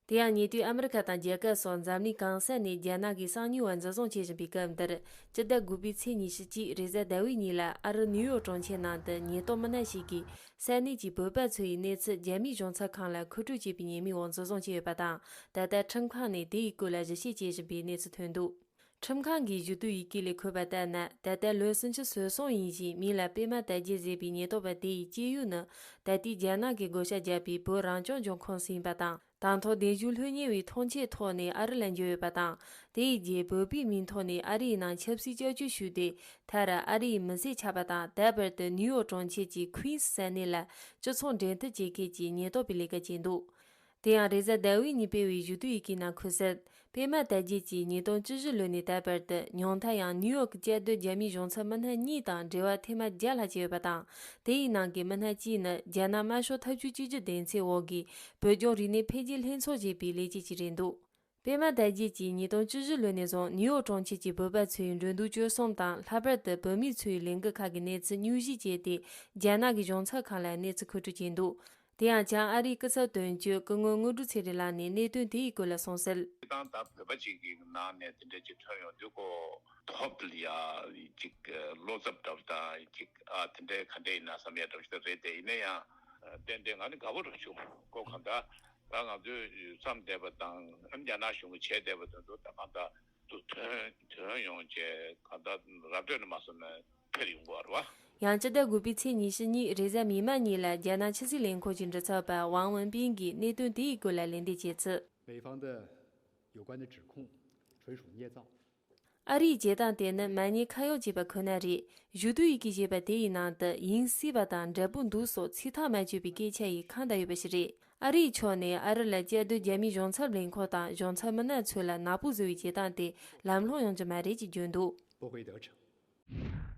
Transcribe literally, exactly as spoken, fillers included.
དེ་ཡང་ཉེ་དུས་ཨ་མི་རི་ཀ་དང་རྒྱ་གར་སོགས་འཛམ་གླིང་གང་ས་ནས་རྒྱ་ནག་གི་གསང་ཉུལ་བ་འཛིན་བཟུང་བྱེད་བཞིན་པའི་སྐབས་འདིར། སྤྱི་ཟླ་དགུ་པའི་ཚེས་ཉི་ཤུ་གཅིག་རེས་གཟའ་ཟླ་བའི་ཉིན་ལ་ཨ་རི་ནིའུ་ཡོག་གྲོང་ཁྱེར་ནང་དུ་ཉེན་རྟོག་མི་སྣ་ཞིག་གིས་ས་གནས་ཀྱི་བོད་པ་ཚོ་ཡི་གནས་ཚུལ་རྒྱ་མིའི་གཞུང་ཚབ་ཁང་ལ་མཁོ་སྤྲོད་བྱས་པའི་ཉེས་མིང་འོག་འཛིན་བཟུང་བྱས་ཡོད་པ་དང་། ད་ལྟ་ཁྲིམས་ཁང་ནས་དེའི་སྐོར་ལ་ཞིབ་བཤེར་བྱེད་བཞིན་པའི་གནས་ཚུལ་ཐོན་འདུག་ཁྲིམས་ཁང་གིས་ཞུ་གཏུག་ཡི་གེ་ལས་འཁོད་པ་ལྟར་ན། ད་ལྟ་ལོ་སུམ་ཅུ་སོ་གསུམ་ཡིན་ཞིང་། མིང་ལ་པད་མ་དར་རྒྱས་ཟེར་བའི་ཉེན་རྟོག་པ་དེ་ཡི་སྐྱེས་ཡུལ་ནི། ད་ལྟའི་རྒྱ་ནག་གིས་བགོ་བཤའ་བརྒྱབ་པའི་བོད་རང་སྐྱོང་ལྗོངས་ཁོངས་སུ་ཡིན་པ་དང་། དང་ཐོག་གདན་ཞུ་ལྷོད་ཉེ་བའི་ཐོངས་མཆན་ཐོག་ནས་ཨ་རི་ལ་འབྱོར་ཡོད་པ་དང་། དེ་ཡི་རྗེས་བོད་པའི་མིང་ཐོག་ནས་ཨ་རིའི་ནང་ཆབ་སྲིད་སྐྱབས་བཅོལ་ཞུས་ཏེ། མཐར་ཨ་རིའི་མི་སེར་ཆགས་པ་དང་། ད་བར་དུ་ནིའུ་ཡོག་གྲོང་ཁྱེར་གྱི་ཁུན་སི་ས་གནས་ལ་སྤྱི་ཚོགས་འབྲེལ་མཐུད་བྱེད་མཁན་གྱི་ཉེན་རྟོག་པའི་ལས་ཀ་བྱས་འདུག་དེ་ཡང་རེས་གཟའ་ཟླ་བའི་ཉིན་སྤེལ་བའི་ཞུ་གཏུག་ཡི་གེའི་ནང་འཁོད་གསལ། པད་མ་དར་རྒྱས་ཀྱིས་ཉིས་སྟོང་བཅུ་བཞི་ལོ་ནས་ད་བར་དུ་ཉུང་མཐར་ཡང་ནིའུ་ཡོག་གི་བཅའ་སྡོད་རྒྱ་མིའི་གཞུང་ཚབ་མི་སྣ་གཉིས་དང་འབྲེལ་བ་ཐེངས་མ་བརྒྱ་ལྷག་བྱས་ཡོད་པ་དང་། དེ་ཡི་ནང་གི་མི་སྣ་གཅིག་ནི་རྒྱ་ནག་དམར་ཤོག་འཐབ་ཇུས་གཅིག་གྱུར་སྡེ་ཚན་འོག་གི་བོད་ལྗོངས་རིག་གནས་འཕེལ་རྒྱས་ལྷན་ཚོགས་ཅེས་པའི་ལས་བྱེད་ཅིག་རེད་འདུག་པད་མ་དར་རྒྱས་ཀྱིས་ཉིས་སྟོང་བཅུ་བཞི་ལོ་ནས་བཟུང་ནིའུ་ཡོག་གྲོང་ཁྱེར་གྱི་བོད་པ་ཚོའི་འགྲོ་འདུག་སྤྱོད་གསུམ་དང་། ལྷག་པར་དུ་བོད་མི་ཚོའི་ལས་འགུལ་ཁག་གི་གནས་ཚུལ་སྙུང་གཞི་བྱས་ཏེ། རྒྱ་ནག་གི་གཞུང་ཚབ་ཁང་ལ་གནས་ཚུལ་མཁོ་སྤྲོད་བྱས་འདུག་དེ་ཡང་བྱང་ཨ་རིའི་སྐུ་ཚབ་དོན་གཅོད་སྐུ་ངོ་དངོས་གྲུབ་ཚེ་རིང་ལགས་ནས་གནད་དོན་དེའི་སྐོར་ལ་གསུངས་གསལ། ཏང་ད་བོད་པ་ཅིག་གི་ནང་ནས་དེ་འདྲ་ཅིག་ཐོན་ཡོང་དུས་ཀོ། ཐོབ་ལ་ཡ་ཅིག་བློ་འཚབ་འདྲ་བོ་དང་ཅིག་ཨ་དེ་འདྲའི་ག་འདྲ་ཡིན་ན་བསམ་ཡ་འདྲ་བོ་ཞིག་རེད་དེ། ཡིན་ན་ཡང་ཏན་ཏན་ང་ནི་དགའ་པོ་རང་བྱུང་ཀོ། གང་ལྟར་ད་ང་ཚོས་བསམ་བསྡད་པ་དང་རྒྱ་ནག་གཞུང་གིས་བྱས་བསྡད་པ་དེ་ཚོ་ད་གང་ལྟར་དུ་ཐོན་ཐོན་ཡོང་བྱས་གང་ལྟར་ར་སྤྲོད་ནས་མ་སོང་ན་འཕེལ་ཡོང་གི་རེད་བ། ཡང་སྤྱི་ཟླ་དགུ་པའི་ཚེས་ཉི་ཤུ་གཉིས་རེས་གཟའ་མིག་དམར་ཉིན་ལ་རྒྱ་ནག་ཕྱི་སྲིད་ལས་ཁུངས་ཀྱི་མགྲིན་ཚབ་པ་ཝང་ཝུན་པིན་གྱིས་གནད་དོན་དེའི་སྐོར་ལ་ལན་འདེབས་བྱས་ཚུལ། 美方的有关的指控纯属捏造。 ཨ་རིའི་བྱེད་སྟངས་དེ་ནི་མ་ཉེས་ཁ་གཡོག་བྱས་པ་ཁོ་ན་རེད། ཞུ་གཏུག་ཡི་གེ་ཞེས་པ་དེ་ཡི་ནང་དུ་ཡིན་སྲིད་པ་དང་འབྲས་བུ་འདུག་སོགས་ཚིག་ཐག་མ་ཆོད་པའི་སྐད་ཆ་ཡིས་ཁ་བརྡ་ཡོད་པ་ཞིག་རེད། ཨ་རིའི་ཕྱོགས་ནས་ཨ་རི་ལ་བཅའ་སྡོད་རྒྱ་མིའི་གཞུང་ཚབ་ལས་ཁུངས་དང་གཞུང་ཚབ་མི་སྣ་ཚོ་ལ་ནག་པོ་བཟོ་བའི་བྱེད་སྟངས་དེ་ལམ་ལྷོང་ཡོང་རྒྱུ་མ་རེད་ཅེས་བརྗོད་འདུག 不会得逞。